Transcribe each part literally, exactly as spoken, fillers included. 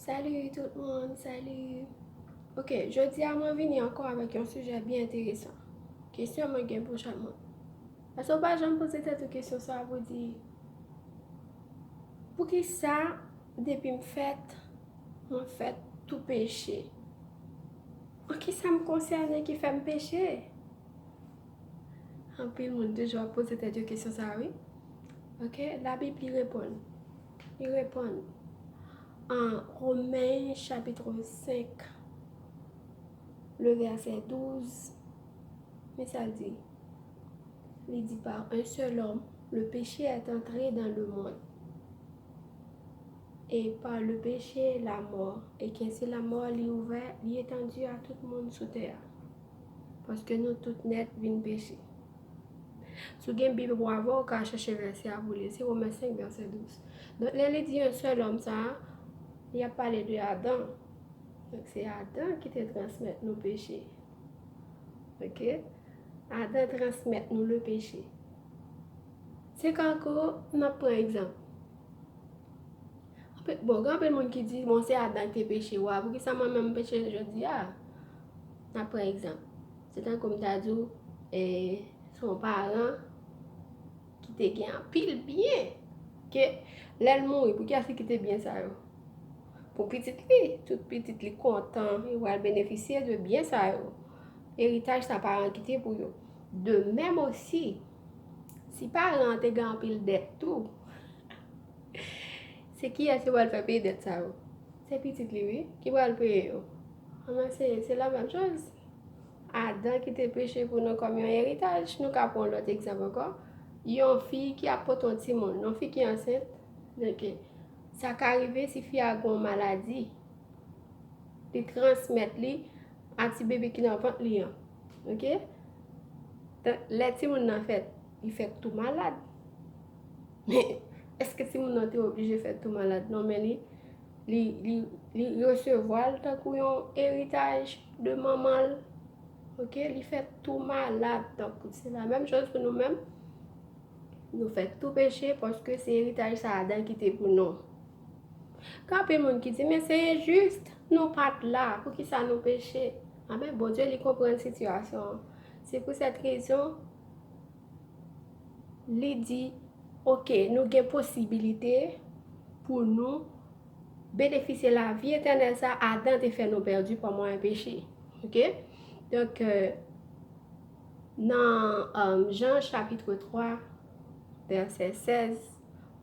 Salut tout moun, salut. Ok, jodi a mwen vini ankò avèk yon sijè byen enteresan. Kesyon mwen gen pou chak moun. Èske w pa janm poze tèt ou kesyon sa a pou di, poukisa depi m fèt, mwen fèt tou peche? An kisa m konsène ki fè m peche? Anpil moun toujou ap poze tèt yo kesyon sa a, wi. Ok, Labib li reponn. Li reponn. An Romen chapit senk, le vèsè douz, men sa l di. Li di, par un seul homme, le péché est entré dans le monde. Et par le péché, la mort. Et qu'ainsi la mort li ouvè, li etandi a tout moun sou tè a. Paske nou tout nèt vin peche. Si w gen Bib ou avè w, ou ka chèche vèsè a pou li. Se Romen senk, vèsè douz. Donk, lè li di un seul homme sa a, li ap pale de Adan. Donk, se Adan ki te transmèt nou peche. Ok? Adan transmèt nou le péché. Se kankou, n ap pran egzanp. Anpil, bon, gen anpil moun ki di, bon, se Adan ki te peche, wa, poukisa mwen menm m peche jodi a? N ap pran egzanp. Se tankou m ta di w, eh, se yon paran ki te gen anpil byen, ke lè l mouri, pou kiyès li kite byen sa yo? Pou pitit li. Tout pitit li kontan, yo pral benefisye de byen sa yo. Eritaj sa paran kite pou yo. De menm osi, si paran an te gen anpil dèt tou, se kiyès yo pral fè peye dèt sa yo? Se pitit li, wi, ki pral peye yo. Anben, se, se la menm choz. Adan ki te peche pou nou kòm yon eritaj. Nou ka pran yon lòt egzanp ankò. Yon fi ki ap pote yon timoun, yon fi ki ansent. Donk, sa ka rive si fi a gen yon maladi, li transmèt li a ti bebe ki nan vant li an. Ok? Tan-, lè timoun nan fèt, li fèt tou malad. Men, èske timoun nan te oblije fèt tou malad? Non, men li, li, li, li resevwa l tankou yon eritaj de manman l. Ok? Li fèt tou malad. Donk, se la menm choz pou nou menm. Nou fèt tou peche paske se eritaj sa Adan kite pou nou. Gen anpil moun ki di, men se enjis, nou pa t la, poukisa nou peche? Anben, Bondye, li konprann sitiyasyon an. Se pou sèt rezon, li di, ok, nou gen posibilite pou nou benefisye lavi etènèl sa Adan te fè nou pèdi pa mwayen peche. Ok? Donk, euh, nan, euh, Jan chapit twa, vèsè sèz,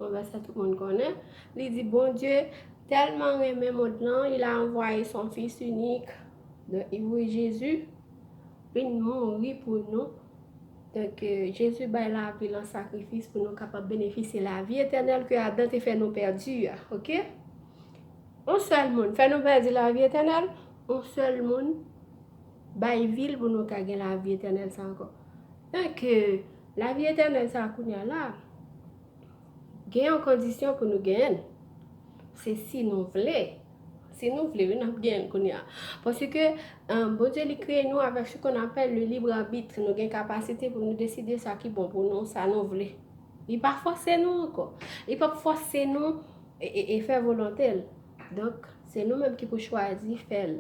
yon vèsè tout moun konnen, li di, Bondye tèlman renmen mond lan, il a envoyé son Fils unique, donk, li voye Jezi vin mouri pou nou. Donk, euh, Jezi bay lavi l an sakrifis pou nou kapab benefisye lavi etènèl ke Adan te fè nou pèdi a, ok? Yon sèl moun fè nou pèdi lavi etènèl, yon sèl moun bay vi l pou nou ka gen lavi etènèl sa ankò. Donk, euh, lavi etènèl sa kounye a la, gen yon kondisyon pou nou genyen l. Se si nou vle. Si nou vle, wi, n ap genyen l kounye a. Paske, euh, Bondye, li kreye nou avèk ce qu'on appelle le libre arbitre. Nou gen kapasite pou nou deside sa ki bon pou nou, sa nou vle. Li pa fòse nou ankò. Li p ap fòse nou e, e, e fè volonte l. Donk, se nou menm ki pou chwazi fè l.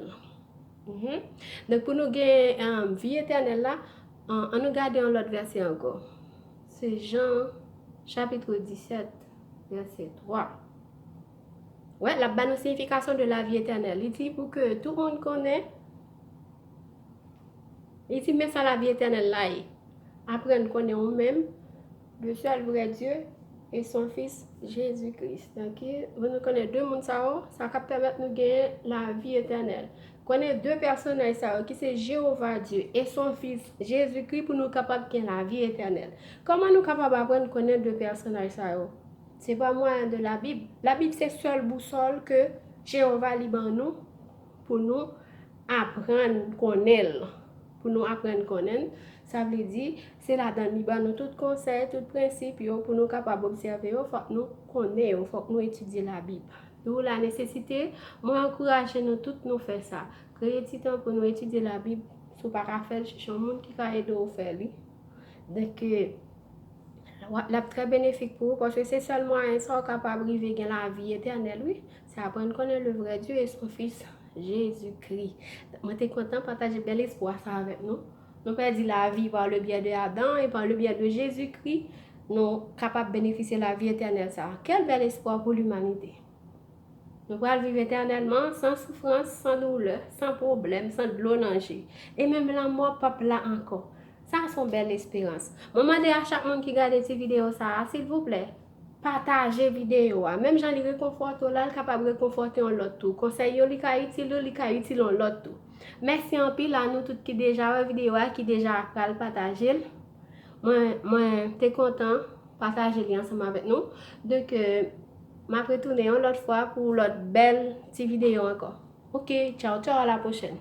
Mhm. Donk, pou nou gen, um, vi etènèl la, an, ann nou gade yon lòt vèsè ankò. Se Jan, chapit disèt, vèsè twa. Wè, l ap ba nou siyifikasyon de lavi etènèl. Li di pou ke tout moun konnen, li di, men sa lavi etènèl la ye. Aprann konnen ou menm, le seul vrai Dieu, et son Fils, Jésus-Christ. Donk, pou nou konnen de moun sa yo, sa k ap pèmèt nou genyen lavi etènèl. Konnen de pèsonaj sa yo, ki se Jewova Dye e son Fis, Jezikri, pou nou kapab gen lavi etènèl. Kòman nou kapab aprann konnen de pèsonaj sa yo? Se pa mwayen de Labib. Labib se sèl bousòl ke Jewova li ban nou pou nou aprann konnen l. Pou nou aprann konnen l, sa vle di, se ladan l li ban nou tout konsèy, tout prensip yo pou nou kapab obsève yo, fòk nou konnen yo, fòk nou etidye Labib. D'où la nécessité, mwen ankouraje nou tout nou fè sa. Kreye ti tan pou nou etidye Labib. Si w pa ka fè l, chèche yon moun ki ka ede w fè li. Donk, w ap, l ap trè benefik pou ou, paske se sèl mwayen sa w kapab rive gen lavi etènèl, wi. C'est apprendre à connaître le vrai Dieu et son Fils, Jésus-Christ. Mwen te kontan pataje bèl espwa sa avèk nou. Nou pèdi lavi par le biais de Adam et par le biais de Jésus-Christ, nou kapab benefisye lavi etènèl sa. Quel bel espoir pour l'humanité! Nou pral viv etènèlman, san soufrans, san doulè, san pwoblèm, san dlo nan je. E menm lanmò p ap la ankò. Sa se yon bèl esperans. Mwen mande a chak moun ki gade ti videyo sa a, silvouplè, pataje videyo a. Menm jan li rekonfòte w la, l kapab rekonfòte yon lòt tou. Konsèy yo, li ka itil ou, li ka itil yon lòt tou. Mèsi anpil a nou tout ki deja wè videyo a, ki deja pral pataje l. Mwen, mwen te kontan pataje li ansanm avèk nou. Donk, euh, m ap retounen yon lòt fwa pou lòt bèl ti videyo ankò. Ok, tchaw, tchaw, a la pwochèn.